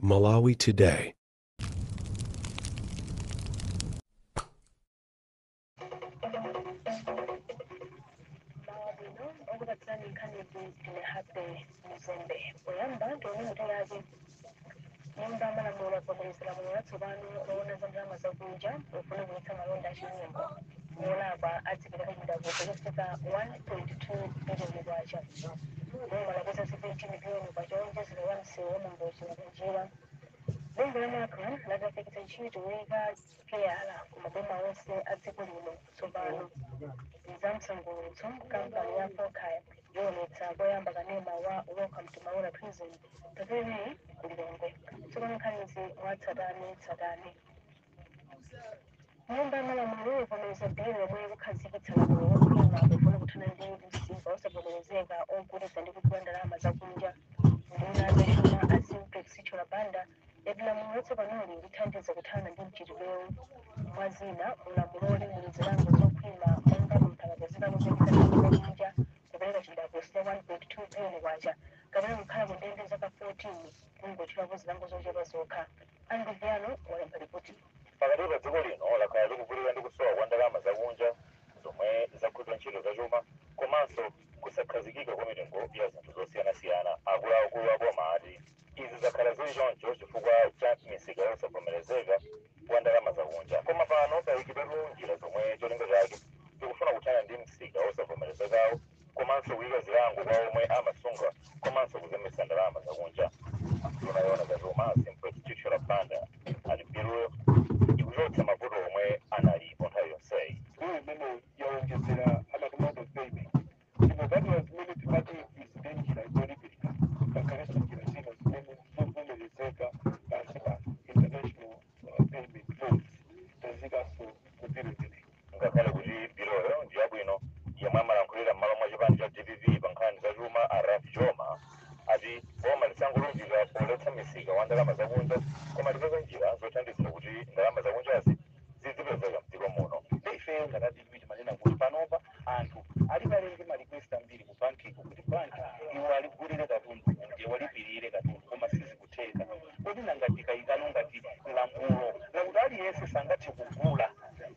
Malawi Today. Mawabwino okupatsirani nkhanizi ndine Hape Mzembe. Poyamba tione mitu yake. Nyumba yamalamulo yavomereza lamulo latsopano loona za ndalama zakunja pofuna kuletsa malonda achinyengo. Wolakwa adzipereka chindapusa chofika 1.2 biliyoni kwacha. Boma lakweza 17 biliyoni kwacha yowonjezera ya msewu wa Mangochi Makanjira. Bungwe la MACRA latafikitsa ntchito yoyika keyala ku maboma onse a dziko lino tsopano. Zamsangulutso, kampani ya Folkyle yowonetsa koyamba kanema wa Welcome to Maula Prison kapene ku Lilongwe. Tsopano nkhanizi mwatsatane tsatane. Nyumba yamalamulo yavomereza bilu yomwe ikukhazikitsa lamulo lokhwima pofuna kuthana ndi msika osavomerezeka ogulitsa ndi kugula ndalama zakunja. Nduna zachuma a Simplex Chithyola Banda yati lamulo latsopanoli lithandiza kuthana ndi mchitidwewu. Mwa zina, mulamuloli muli zilango zokhwima monga munthu akapezeka kuzembetsa ndalama zakunja kupereka chindapusa cha 1.2 biliyoni kwacha kapena kukhala ku ndende zaka 14, kungotchulapo zilango zochepa zokha. Andrew Viano walemba ripoti. Pakati pa dziko lino lakhala likuvutika ndi kusowa kwa ndalama zakunja zomwe zakhudza ntchito zachuma komanso kusakhazikika kwa mitengo ya zinthu zosiyanasiyana. Akuluakulu aboma ati izi zakhala zili choncho chifukwa cha misika yosavomerezeka kwa ndalama zakunja, koma pano payikidwatu njira zomwe cholinga chake tikufuna kuthana ndi msika osavomerezekawo komanso kuyika zilango kwa omwe amasunga komanso kuzembetsa ndalama zakunja. Nduna yoona zachuma Simplex Chithyola Banda ati biluyo ikuchotsa mavuto omwe analipo nthawi yonseyi. Bill imene yawonjezera amati mode of payment, ndipo patula zimene timati izi ndi njira zolipirira, pakhalenso njira zina zimene zovomerezeka pansi pa international payment modes, tazikanso ku bill imeneyi. Ngakhale kuti biloyo ndi yabwino, yemwe amalankhulira m'malo mwa chipani cha DPP pa nkhani zachuma a Ralph Joma ati boma lisangolunjika poletsa misika wa ndalama zakunja, koma lipeze njira zothandizira kuti ndalama zakunjazi zizipezeka mdziko muno. Ife ngati DPP timanena kuti panopa anthu ali kale ndi ma request ambiri ku bankiko kuti banki iwo aligulire katundu kunja, walipirire katundu, koma sizikutheka. Kodi nanga tikayikano ngati lamulo lakuti aliyense sangathe kugula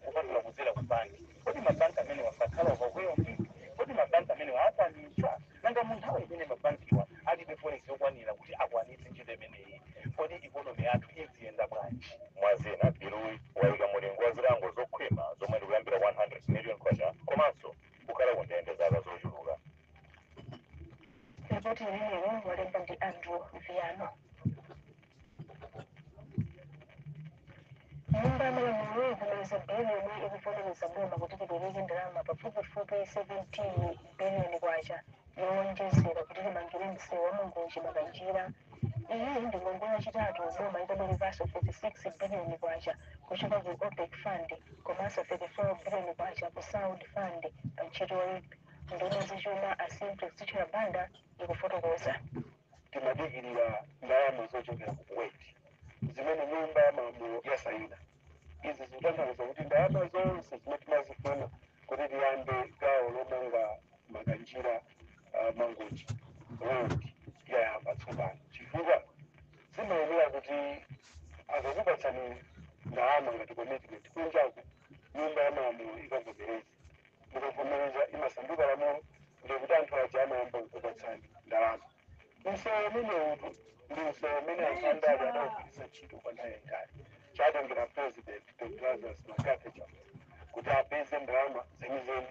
kupatula kudzera ku banki, kodi mabanki amene wasakhala overwhelmed? Kodi mabanki amene akwanitsa? Nanga mu nthawi imene mabankiwa alibe forex yokwanira kuti akwanitse ntchito imeneyi, kodi economy yathu iziyenda bwanji? Mwazina, biluyi wayika mulingo wa zilango zokhwima zomwe ndikuyambira 100 million kwacha komanso kukhala ku ndende zaka zochuluka. Ripoti imeneyo walemba ndi Andrew Viano. Nyumba yamalamulo ivomereza bilu yomwe ikuvomereza boma kuti libwereke ndalama pafupifupi 17 biliyoni kwacha yowonjezera kuti limangire msewu wa Mangochi Makanjira. Iyi ndi ngongole yachitatu boma litabwerekanso 36 biliyoni kwacha kuchoka ku OPEC Fund komanso 34 biliyoni kwacha ku Saudi Fund pa ntchitoyi. Nduna zachuma a Simplex Chithyola Banda ikufotokoza. Timadikirira ndalama zochokera ku Kuwait zimene nyumba ya malamulo yasayina. Izi zikutanthauza kuti ndalama zonse zimene timazifuna kuti tiyambe gawo lomanga Makanjira Mangochi road yayamba tsopano, chifukwa zimayenera kuti akakupatsani ndalama ngati commitment kunjaku, nyumba ya malamulo ikavomereza. Mukavomereza imasanduka lamulo, ndikuti anthu aja amayamba kukupatsani ndalama. Msewu umenewutu ndi msewu umene anthu andale adawugwiritsa ntchito kwa nthawi yayitali. Chatengera President Dr Lazarus McCarthy Chakwera kuti apeze ndalama zenizeni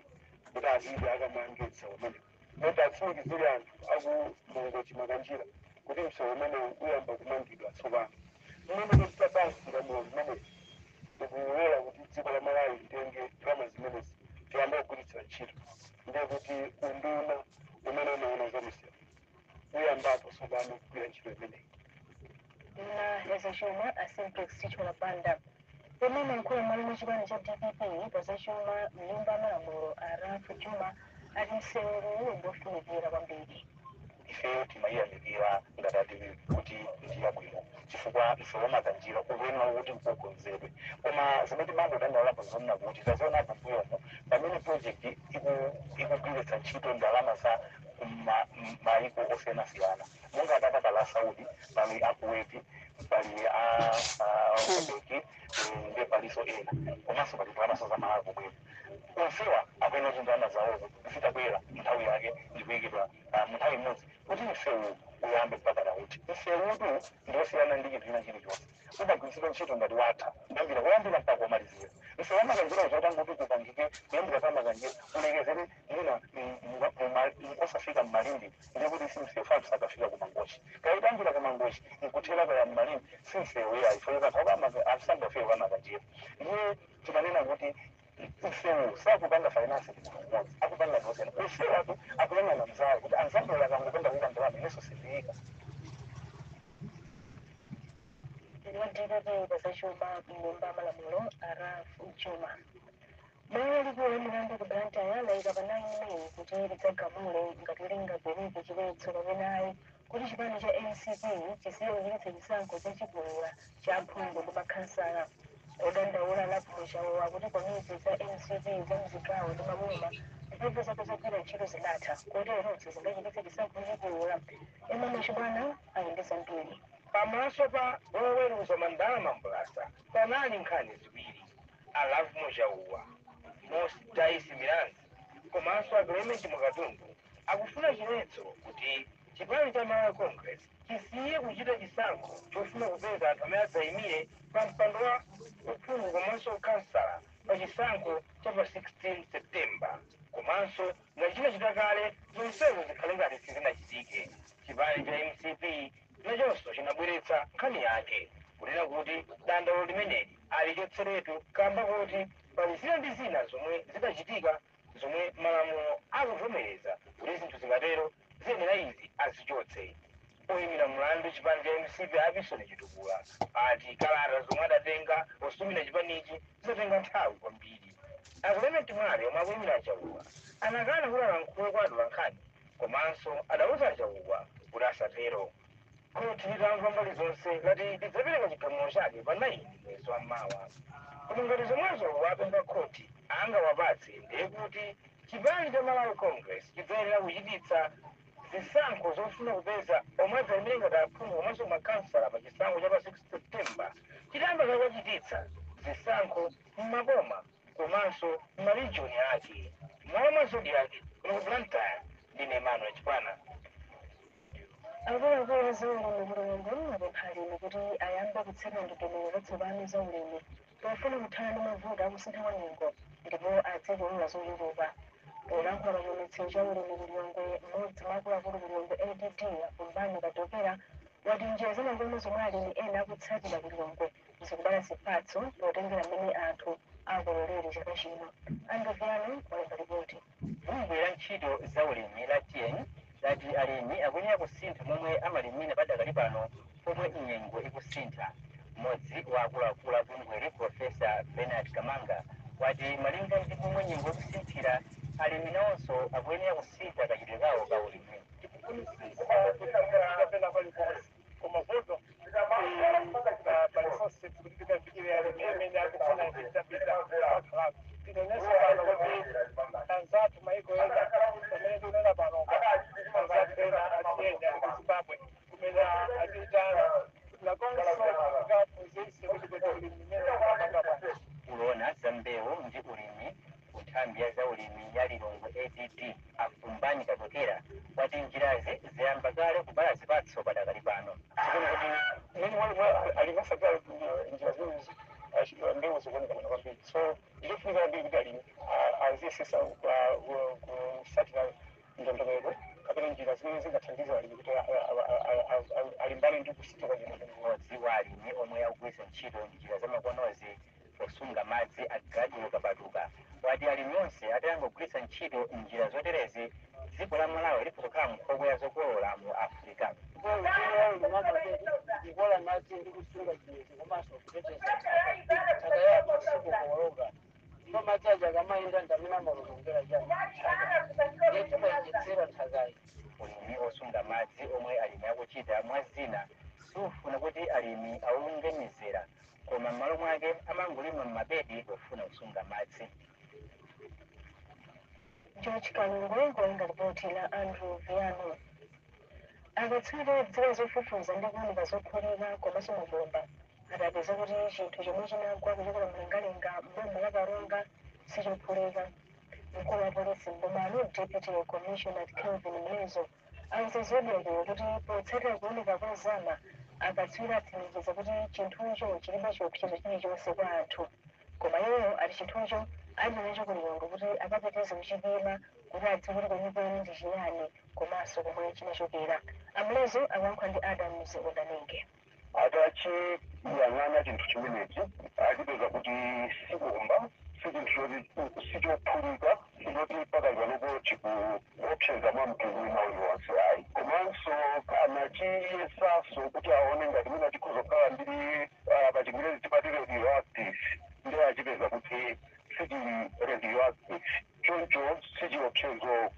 kuti apite akamange msewu umenewu, moti atsimikizire anthu aku Mangochi Makanjira kuti msewu umenewu uyamba kumangidwa tsopano. Mmene tachita pass lamulo limeneli, ndikulola kuti dziko la Malawi litenge ndalama zimenezi tiyambe kugwiritsira ntchito, ndiye kuti unduna umene umaona za misewu uyambapo tsopano kugwira ntchito imeneyi. Nduna ya zachuma a Simplex Chithyola Banda. Pamene mkulu m'malo mwa chipani cha DPP pa zachuma mnyumba ya malamulo a Ralph Juma ati msewu ndofunikira kwambiri. Ifeyo timayiyamikira ngati a DPP kuti ndi yabwino, chifukwa msewu wa Makanjira ukuyenera kuti ukonzedwe. Koma zimene timangodandaulapo zonena kuti tazionapo mbuyomo pamene project ikugwiritsa ntchito ndalama za maiko osiyanasiyana, monga apapa pala Saudi, pali a Kuwait, Pali a OPEC, ndiye paliso ena, komanso pali ndalamaso za Malawi komweko. Onsewa akuyenera kuti ndalama zawozo zitabwera nthawi yake ndikuyikidwa mu nthawi imodzi kuti msewu uyambe mpaka nauti. Msewutu ndiwosiyana ndi chinthu china chilichonse, umagwiritsidwa ntchito ngati watha kuyambira kuyambira mpaka kumalizira. Msewu waMakanjira uchatanguti kupangike kuyambira pa Makanjira ulekezere mwina osafika mMalindi, ndikuti si msewu. Fatu sakafika kuMangochi, kaitambira kuMangochi nkuthera kaya mMalindi, si msewu yayi. Foyeka asangafike kwaMakanjira. Ndiye timanena kuti msewu sakupanga finance ndi munthu mmodzi, akupanga ndosiyana. Usewatu akuyang'ana mzawo kuti anzandola akangopenda kuika ndalama, inenso sindiyika. Wa DPP pazachuma mnyumba ya malamulo, Araf Juma. Bwalo likulu la milandu ku Blantyre layika pa 9 Meyi kuti lidzagamule ngati lingapereke chiletso kapena ayi kuti chipani cha MCP chisiye kuchititsa chisankho chachipulula cha aphungu ndi makhansala. Odandaula Lovemore Chaowa kuti komiti za MCP za mzigawo ndi maboma mphamvu zake zogwira ntchito zidatha, kotero sizingachititse chisankho chachipulula. Emmanuel Chibwana ali ndi zambiri. Pamaso pa woweruza Mandala Mambulasa panali nkhani ziwiri. A Lovemore Chauwa, Mos Daisi Milanzi komanso a Clement Mukatundu akufuna chiletso kuti chipani cha Malawi Congress chisiye kuchita chisankho chofuna kupeza anthu amene adzayimire pa mpando wa uphungu komanso ukhansala pa chisankho cha pa 16 September, komanso ngati chinachita kale, zonsezo zikhale ngati sizinachitike. Chipani cha MCP nachonso chinabweretsa nkhani yake kunena kuti dandaulo limeneli alichotseretu kamba kuti pali zina ndi zina zomwe zidachitika zomwe malamulo akuvomereza kuti zinthu zikatero ziyenera izi azichotse. Oyimira mlandu chipani cha MCP, Abisoni Chitukula, ati kalata zomwe adatenga posumira chipanichi zidatenga nthawi kwambiri. A Clement Mwale omwe akuyimira Chauwa anakana kuti alankhule kwa atolankhani, komanso adauza Chauwa kuti asatero. Khoti litamva mbali zonse lati lidzapereka chigamulo chake pa 9 mwezi wa mawa. Koma ngati zomwezo wapempha khoti angawapatse, ndiye kuti chipani cha Malawi Congress chidzayenera kuchititsa zisankho zofuna kupeza omwe adzayimire ngati aphungu komanso makhansala pa chisankho cha pa 6 September chitamba kakachititsa zisankho m'maboma komanso m'marijoni ake. M'malo mwa Zodiak, kuno ku Blantyre, ndine Emmanuel Chipana. Akuluakulu a zaulimi ku Lilongwe apempha alimi kuti ayambe kutsata ndondomeko zatsopano za ulimi pofuna kuthana ndi mavuto akusintha kwa nyengo ndipo adzikolola zochuluka. Polankhula pa chionetsero cha ulimi ku Lilongwe, mmodzi mwa akuluakulu ku Lilongwe ADD, Akumbani Katokera, wati njira zamakono zomwe alimi ena akutsatira ku Lilongwe zikubala zipatso potengera mmene anthu akololere chaka chino. Andoviyano walemba ripoti. Bungwe la ntchito za ulimi la TN lati alimi akuyenera kusintha momwe amalimira padakali pano pomwe nyengo ikusintha. Mmodzi wa akuluakulu a bungweli, Profesa Bernard Kamanga, wati malinga ndi momwe nyengo ikusinthira, alimi nawonso akuyenera kusintha kachitidwe kawo ka ulimi. Kapena paliponse, koma vuto paliponse kuti tikafikire alimi amene akufuna itapita pakhalapo. Tinenenso pano kuti anzathu maiko ena, pamene tikunena panopa, anzathu ena atiyenda ali ku Zimbabwe kumene atiyitana nakonso tikaphunzitse kuti ulimi mmene tikapanga bwanji. Ulona za mbewu ndi ulimi ku nthambi ya zaulimi ya Lilongwe ADD, Afumbani Katokera, wati njirazi zayamba kale kubala zipatso padakali pano. Zikuona kuti mmene alimasakira njira zimenezi, mbewu zikuoneka bwino kwambiri. So ndichofunika kwambiri kuti alimi aziyesesa kusatira ndondomeko kapena njira zimene zingathandiza alimi kuti alimbane ndi kusintha kwa nyengo. Mmodzi wa alimi omwe akugwiritsa ntchito njira zamakonozi posunga madzi, Agadiwo Kabatuka, wati alimi onse atayangogwiritsa ntchito njira zoterezi, dziko la Malawi likuzokhala nkhokwe ya zokolola mu Africa. Ndikola madzi ndi kusunga chinyezi komanso kuteteza nthaka yathu sikukoloka, ndipo madzi aja akamayenda ndamene amalolongera chani nthaka, ndiye timayijetsera nthakayi. Ulimi osunga madzi omwe alimi akuchita mwa zina sufuna kuti alimi aunge mizera, koma m'malo mwake amangolima m'mabedi pofuna kusunga madzi. George Kalungwe kuwerenga ripoti la Andrew Viano. Akatswiri odziwa zofufuza ndi kuwunika zophulika komanso mabomba adapeza kuti chinthu chomwe chinagwa kuchokera mlengalenga m'boma la Karonga sichophulika. Mkulu wa polisi m'bomalo, Deputy Commissioner Kelvin Mlezo, auza Zodiak kuti potsatira kuwunika kozama, akatswiri atsimikiza kuti chinthucho chilibe chiopsezo chilichonse kwa anthu. Koma iyeyo ati chinthucho ali nacho ku Lilongwe kuti akapitirize kuchipima kuti adziwe kuti kwenikweni ndi chiyani komanso komwe chinachokera. Amlezo akuyankhula ndi Adams Odanenge. Atachiyang'ana chinthu chimenechi, achipeza kuti sibomba, si chinthu choti sichophulika, sichoti pakali panopo chikuopseza mwa mtundu wina uliwonse ayi. Komanso anachiyesanso kuti aone ngati mwina chikhoza kukhala ndi, pachingerezi timati radioactive, ndi achipeza kuti sichili radioactive, choncho sichiopsezo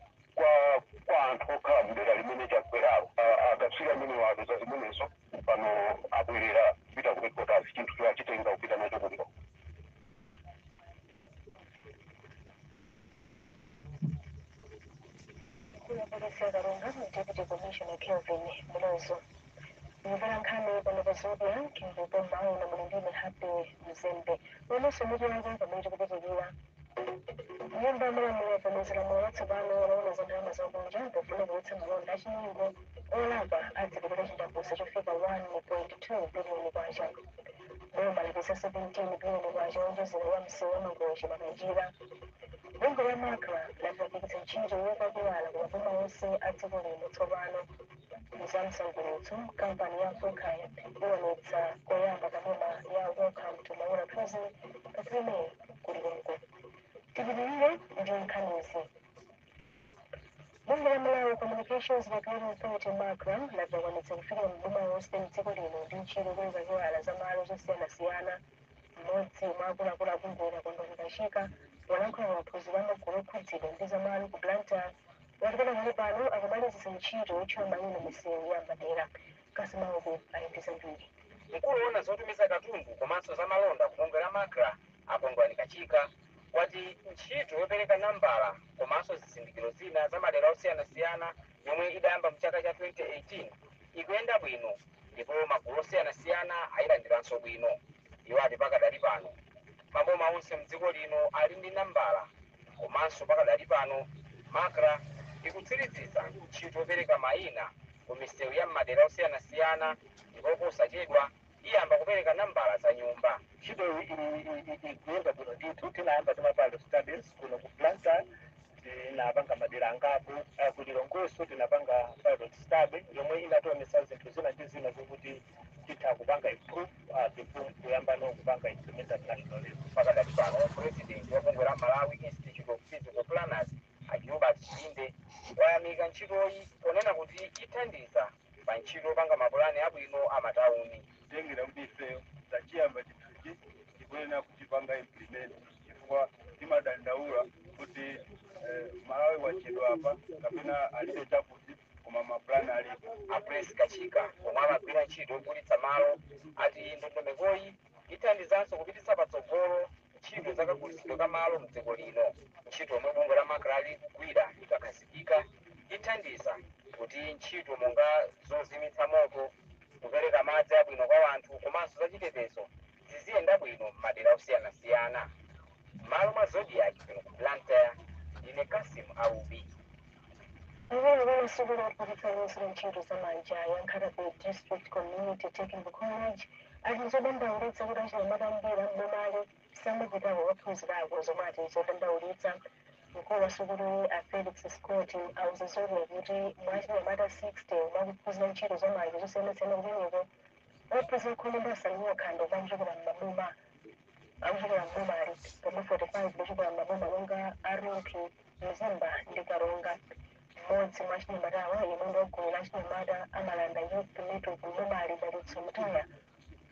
kwa anthu okhala mdera limene chagwerawo. Akatswiri amene wapeza zimenezo pano abwerera kupita ku headquarters, chinthu achitenga kupita nacho kuliko. Mkulu wa polisi ya Karonga, Deputy Commissioner Kelvin Mlozo. Mvera nkhani pano pa Zodiak ndipo maona muli ndine Happy Mzembe. Lonso mutu wake pamene tikupitirira. Nyumba yamalamulo yavomereza lamulo latsopano loona za ndalama zakunja pofuna kuletsa malonda achinyengo. Olakwa adzipereka chindapusa chofika 1.2 biliyoni kwacha. Boma lapeza 17 biliyoni kwacha yowonjezera ya msewu wa Mangochi Makanjira. Bungwe la MACRA latapikitsa ntchito yoyika kuwala ku maboma onse a dziko lino tsopano. Zamsangulutso, kampani ya Fokai iwonetsa koyamba kanema ya Welcome to Maula Prison pa 3 May ku Lilongwe. Tipitirire ndi nkhanizi. Bungwe la Malawi Communications Regulatory Authority, MACRA, ladzakwanitsa kufikira maboma onse mdziko lino ndi ntchito yoyika ziwala za malo zosiyanasiyana. Mmodzi mwa akuluakulu a bungweli, Kondwani Kachika, polankhula maphunziro amagulu okhudzidwa ndi zamalo ku Blantyre, wati panakale pano akumalizitsa ntchito yotchula mayina misewu ya madera. Kasimauku ali ndi zambiri. Mkulu woona zotumiza katundu komanso za malonda ku bungwe la MACRA, Akondwani Kachika, wati ntchito yopereka nambala komanso zizindikiro zina za madera osiyanasiyana yomwe idayamba mchaka cha 2018 ikuyenda bwino ndipo magulu osiyanasiyana ayilandiranso bwino. Iwo ati pakadali pano maboma onse mdziko lino ali ndi nambala, komanso pakadali pano MACRA ikutsirizitsa ntchito yopereka mayina ku misewu ya madera osiyanasiyana ndipo posachedwa iyamba kupereka nambala za nyumba. Ntchito ikuyenda bwino ndithu. Tinayamba ndi mapilot studies kuno ku Blantyre, tinapanga madera angapo. Ku Lilongweso tinapanga pilot study yomwe inationetsa zinthu zina ndi zina zokuti titha kupanga improve before kuyamba no kupanga implement at national level. Pakadali pano president wa bungwe la Malawi Institute of Physical Planners, a Gilbert Chilinde, wayamika ntchitoyi ponena kuti ithandiza pa ntchito yopanga mapulani abwino a matawuni. Kutengera kuti ifeyo tachiyamba chinthuchi, tikuyenera kuchipanga implement, chifukwa timadandaula kuti Malawi wachedwa apa kapena alibe chakuti, koma mapulani alipo. A Kachika, omwe amagwira ntchito yogulitsa malo, ati ndondomekoyi ithandizanso kupititsa patsogolo ntchito zakagulitsidwe ka malo mdziko lino. Ntchito yomwe bungwe la MACRA likugwira ikakhazikika ithandiza kuti ntchito monga zozimitsa moto, kupereka madzi abwino kwa anthu komanso zachitetezo ziziyenda bwino m'madera osiyanasiyana. M'malo mwa Zodiak kuno ku Blantyre, ndine Kasim Aubi. Mkulu sukulu yophunzitsa luso la ntchito zamanja ya Nkhata Bay District Community Technical College ati zodandaulitsa kuti achinyamata ambiri am'bomali samapitako kukaphunzirako, zomwe ati zodandaulitsa. Mkulu wa sukuluyi, a Felix Scott, auza Zodiak kuti mwa achinyamata 60 omwe akuphunzira ntchito zamanja zosiyanasiyana kumeneko, ophunzira 15 okha ndi akuchokera m'maboma, akuchokera m'bomali, pomwe 45 kuchokera m'maboma monga a Rumphi, Mzimba ndi Karonga. Mmodzi mwa achinyamatawa, yemwe ndi wagulu la achinyamata amalanda Youth Network m'bomali, Dalitso Mutaya,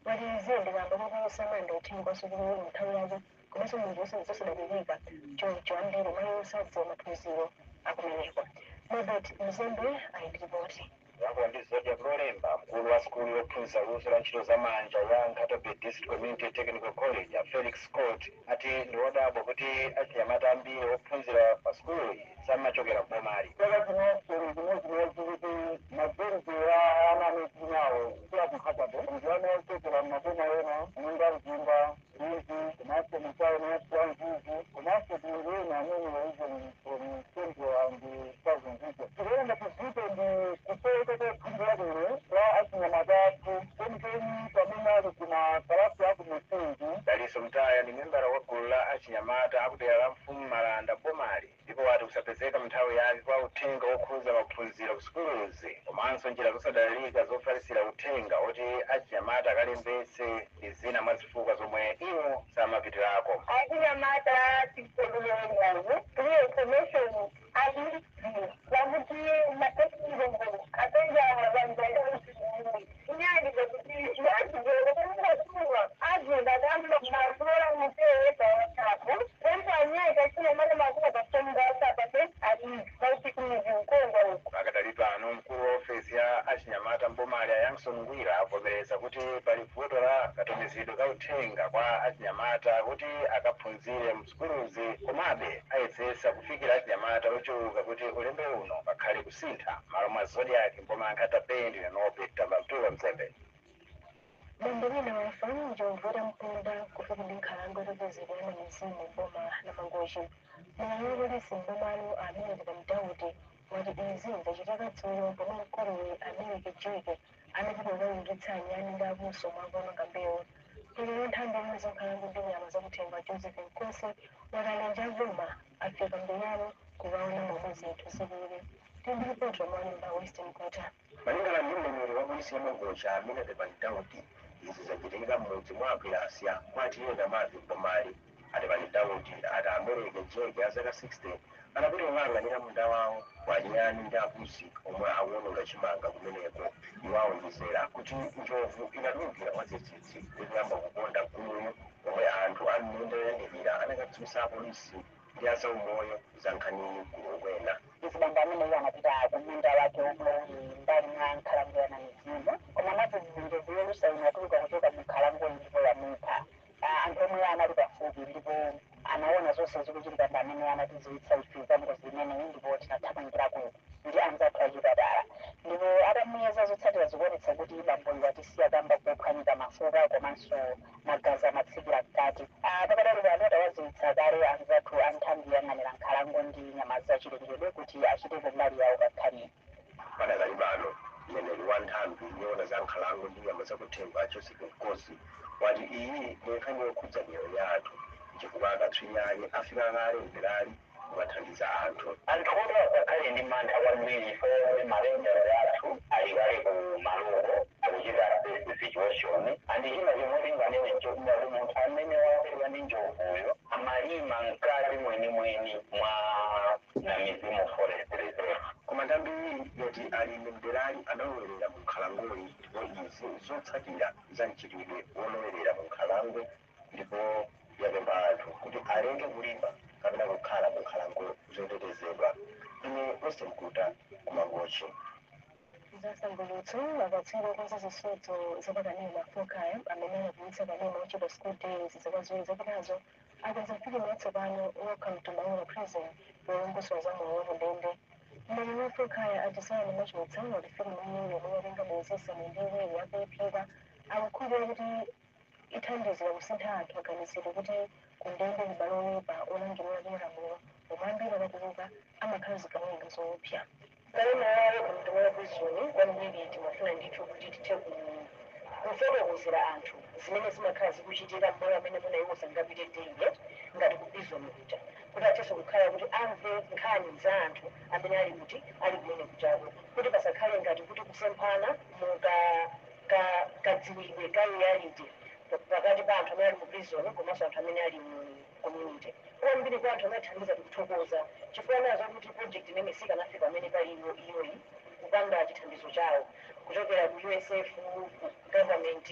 wati izi ndikamba kuti samanda uthenga wa sukuluyi mu nthawi yake komanso munthu zosadalirika, choncho ambiri mwa iwo sadziwa maphunziro akumeneko. Robert Mzembe ali ndi ripoti. Yankhula ndi Zodiak Lolemba, mkulu wa sukulu yophunzitsa luso la ntchito zamanja ya Nkhata Bay District Community Technical College, a Felix Scott, ati ndi wodabwa kuti achinyamata ambiri ophunzira pa sukuluyi samachokera kubomali. Chaka chinonso chimodzimodzi kuti magwero Majority ya ana amene tili nawo kula ku Nkhata Bay ndi ana ochokera m'maboma ena monga Mzimba, Rumphi, komanso Mitauni ya Mzuzu, komanso tili ena amene even from Central and Southern Region. Tikuona ngati vuto ndi kusoweka kwa phunziro labwino la achinyamata athu, kwenikweni pamene ali kumakalasi akumisinji. Daliso Mtaya ndi membala wa gulu la achinyamata akudera la Mfumu Malanda bomali, ndipo wati kusapezeka mnthawi yake kwa uthenga wokhuza maphunziro ku sukuluzi komanso njira zosadalirika zofalisira uthenga oti achinyamata akalembetse ndi zina mwa zifukwa zomwe iwo samapitirako. Achinyamata tikololonyazo tiri information ali lakuti matekingongo atenga vanzaainyani kuti azigeleaasuwa azindakamba masola muteesawasapo empanyeka chinyamata makuva pasongasapase aivautikumizikongwa uko. Pakadali pano, mkulu wa ofesi ya achinyamata mbomali a Youngson Ngwira avomereza kuti pali vuto la katumizidwe ka uthenga kwa achinyamata kuti akaphunzire msukuluzi, komabe ayesesa kufikira achinyamata ochuluka kuti ulembe uno pakhale kusintha. Malo mwa Zodiac mboma Nkhata Bay, ndine Norbert Tambamtuka Mzembe. Bambo wina wafa njovu itamponda kufupi ndi nkhalango yotetezedwa ya Namizimu mboma la Mangochi. Mneneri wa polisi mbomalo America Mdaudi wati izi zachitika dzulo pomwe mkuluwi America Jeke anapita kukalimbitsa anyani ndi abusa omwe akuononga mbewu. Mneneri wa nthambi yoona za nkhalango ndi nyama zakuthengo Joseph Nkosi wati alenje a boma afika m'deralo kukaona momwe zinthu zilili. Tindi ripoti lomwe walemba Western Quarter. Malingana ndi mneneri wa polisi ya Mangochi Amina Daudi, izi zachitika m'mudzi mwa Akwilasiya kwatiyenda mavi mbomali. Atepani Daudi ati Amereke Jeke a zaka 60 anapita kukayang'anira munda wawo wanyani ndi apusi omwe akuononga chimanga kumeneko. Iwo awonjezera kuti njovu inatulukira mwadzidzidzi ndi kuyamba kuponda mkuluyu, omwe anthu a m'minda yoyandikira anakadziwitsa apolisi ndi azaumoyo za nkhaniyi kulokwena. Mzibambo ameneyo anapita kumunda wake omwe uli mbali mwa nkhalango ya Namizimu, koma mwadzidzidzi njovu yolusa inatuluka kuchoka mu nkhalango ndipo yamupha. Anthu omwe anali pafupi ndipo anaona zonse zikuchitika ndi amene anatidziwitsa ife za ngozi imeneyi, ndipo tinathamangirako ndi anzathu achipatala, ndipo atamuyeza zotsatira zikuonetsa kuti bamboyo atisiya kamba kophwanyika mafupa komanso magazi amatsikira mkati. Pakadali pano tawadziwitsa kale anzathu a nthambi yoyang'anira nkhalango ndi nyama zachilengedwe kuti achitepo mbali yawo pankhaniyi. Padakali pano, mneneri wa nthambi yoona za nkhalango ndi nyama zakuthengo a Joseph Nkosi wati iyi ndi nkhani yokhudza miyoyo ya anthu, chifukwa akatswiri ake afika kale mderali kumathandiza anthu. Anthu oti asakhale ndi mantha kwambiri chifukwa ma rangers athu ali kale ku maloko akuchita assess the situation, and china chomwe tinganene nchokuti munthu amene waphedwa ndi njovuyo amalima mkati mwenimweni mwa Namizimu Forest Reserve. Koma nthambi iyi yati alimi mderali analowerera mu nkhalangoyi, ndipo izi zotsatira za mchitidwe wolowerera mu nkhalango, ndipo yapempha anthu kuti aleke kulima kapena kukhala mu nkhalango zotetezedwa. Ine Western Kuta, kumangochi. Zasangulutso, akatswiri okonza zisudzo zapakanema Fokaya amene anagwiritsa kanema ochedwa School Days zaka 2 zapitazo akonza filimu yatsopano Welcome to Maula Prison yolongosola za moyo wakundende. Mneneri wa Fokaya Adisani Machotsa wati filimu iyi, yomwe yatenga miyezi 7 yakuiphika, akukhulupirira kuti ithandizira kusintha anthu aganizidwe kuti kundende ndi malo oyipa olangidwira malamulo, omwe ambiri akatuluka amakhala zigawenga zoopsa. Kanema wa Welcome to Maula Prison kwambiri timafuna ndithu kuti tithe kufotokozera anthu zimene zimakhala zikuchitika mmalo amene mwina iwo sangapite daily ngati ku prison kuja, kuti athenso kukhala kuti amve nkhani za anthu amene ali kuti ali kumene kuchako, kuti pasakhale ngati kuti kusemphana mu kadziwidwe ka reality pakati pa anthu amene ali mu prison komanso anthu amene ali mu community. Kwambiri kwa anthu amene athandiza tikuthokoza, chifukwa nazo kuti project imene sikanafika pamene pali iyo iyoyi kupanga chithandizo chawo kuchokera ku USF, ku government,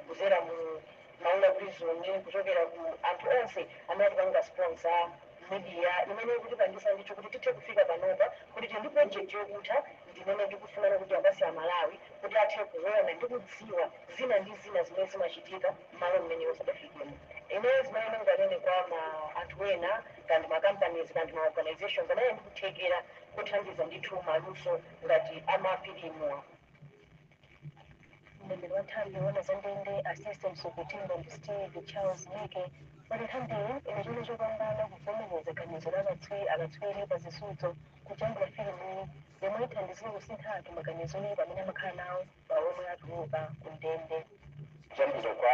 kuzera mu Maula Prison, kuchokera ku anthu onse amene atipanga sponsor, media imene ikutipangisa ndithu kuti tithe kufika panopa kuti tili ndi project yokutha ndimene ndikufunana kuti apasi Amalawi kuti athe kuona ndi kudziwa zina ndi zina zimene zimachitika m'malo mmene osadafikemo. Ineyo zimene ndinganene kwa ma anthu ena kandi ma companies kandi ma organizations amene ndikuthekera kuthandiza ndithu maluso ngati amafilimu. Wapampando wa nthambi yoona za ndende, Assistant Superintendent Steve Charles Meke, wati nthambiyi ili chomwe chopambana kuvomereza ganizo la akatswiri pa zisudzo kujambula filimu yomwe ithandizire kusintha anthu maganizo oyipa amene amakhala nawo pa omwe atuluka ku ndende. Kujambula kwa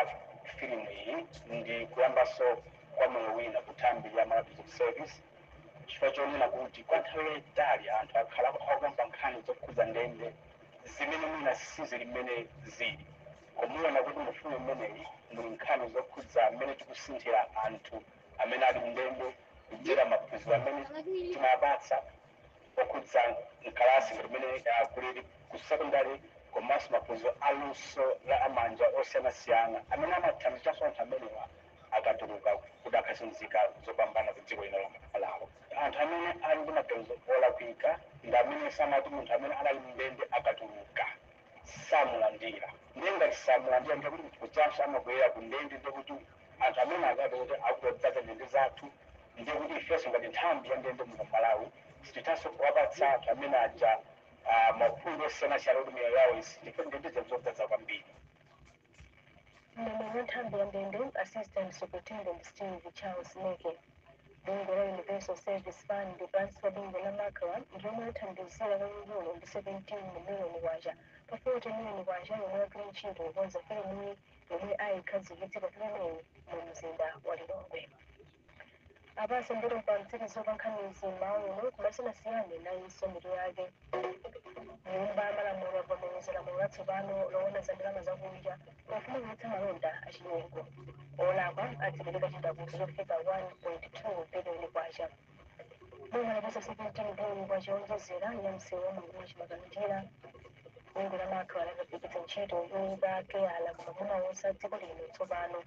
filimu iyi ndi kuyambaso kwa moyo wina ku nthambi ya Malawi Prison Service, chifukwa chonena kuti kwa nthawi yayitali anthu akhala akumva nkhani zokhudza ndende zimene mwina sizili mmene zili. Kumuona kuti mu filimu imeneyi muli nkhani zokhudza mmene tikusinthira anthu amene ali mndende kudzera maphunziro amene timapatsa okhudza mkalasi ngati mmene kulili ku secondary, komanso maphunziro aluso la amanja osiyanasiyana amene amathandizanso anthu amenewa akatuluka kuti akhazinzika zopambana ku dziko lino lawo. Anthu amene ali ndi maganizo olakwika ndi amene samati munthu amene anali mndende akatuluka samulandira. Ndiye ngati samulandira, ndiye kuti kuchanso amabwerera ku ndende. Ndiye kuti anthu amene akati kuti akudzaza ndende zathu, ndiye kuti ifenso ngati nthambi ya ndende muno Malawi sitithanso kuwapatsa anthu amene aja maphunziro osiyanasiyana kuti miyoyo yawo isinthe. Ndende zodzaza kwambiri. Mneneri wa nthambi ya ndende, Assistant Superintendent Steve Charles Meke. Bungwe la Universal Service Fund pansi pa bungwe la MACRA ndilomwe lithandizira kwakukulu ndi 17 miliyoni kwacha pa 40 miliyoni kwacha yomwe yagwira ntchito kukonza filimuyi yomwe ayikhazikitse pa 3 Meyi mu mzinda wa Lilongwe. Apasa mbiri pa mtsirizo pa nkhanizi mmawa uno, kumasanasiyane nayinso mitu yake. Nyumba ya Malamulo avomereza lamulo latsopano loona za ndalama zakunja pofuna kuletsa malonda achinyengo. Olakwa adzipereka chindapusa chofika 1.2 biliyoni kwacha. Boma lapeza 17 biliyoni kwacha yowonjezera ya msewu wa Mangochi Makanjira. Bungwe la MACRA lakapikitsa ntchito yoyika keyala ku maboma onse a dziko lino tsopano.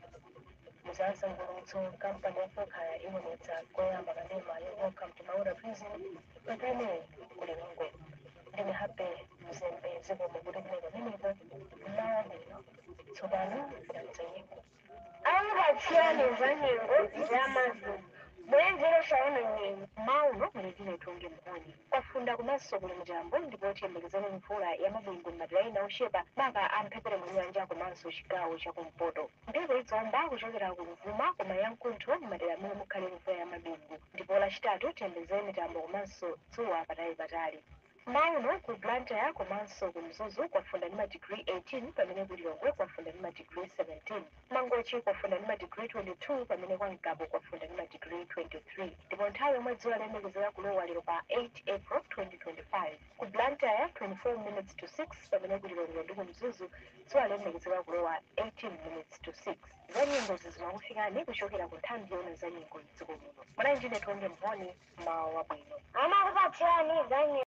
Muzamsangulutso, kampani ya Fokaya iwonetsa koyamba kanema ya Welcome to Maula Prison pa 3 Meyi ku Lilongwe. Ndine Hape Mzembe, zikomo kuti munali pamenepo. Mmawa bwino. Tsopano za nyengo. Amupatsirani za nyengo za mazuwa bwenzi losaona nyengo. Mauno mulekile tunge mhoni kwafunda komanso kuli mitambo, ndipo tiyembekezere mvula ya mabingu m'madera ena ochepa, maka amphepete mwa nyanja komanso chigawo chakumpoto. Mphepo idzomba kuchokera kuvuma koma yamkuntho m'madera amene mukhale mvula ya mabingu. Ndipo Lachitatu tiyembekezere mitambo komanso dzuwa patali patali. Mauno ku Blantyre komanso ku Mzuzu kwafunda ndi madigiri 18, pamene ku Lilongwe kwafunda ndi madigiri 17. Mangochi kwafunda ndi madigiri 22, pamene kwa Ngabu kwafunda ndi madigiri 23. Ndipo nthawi yomwe dzuwa layembekezera kulowa lero pa 8 April 2025, ku Blantyre 24 minutes to 6, pamene ku Lilongwe ndi ku Mzuzu dzuwa layembekezera kulowa 18 minutes to 6. Za nyengozi zimakufikani kuchokera ku nthambi yoona za nyengo mdziko muno. Mwana ndine Tonge Mhoni, mawa wabwino. Amakupatsirani za nyengo.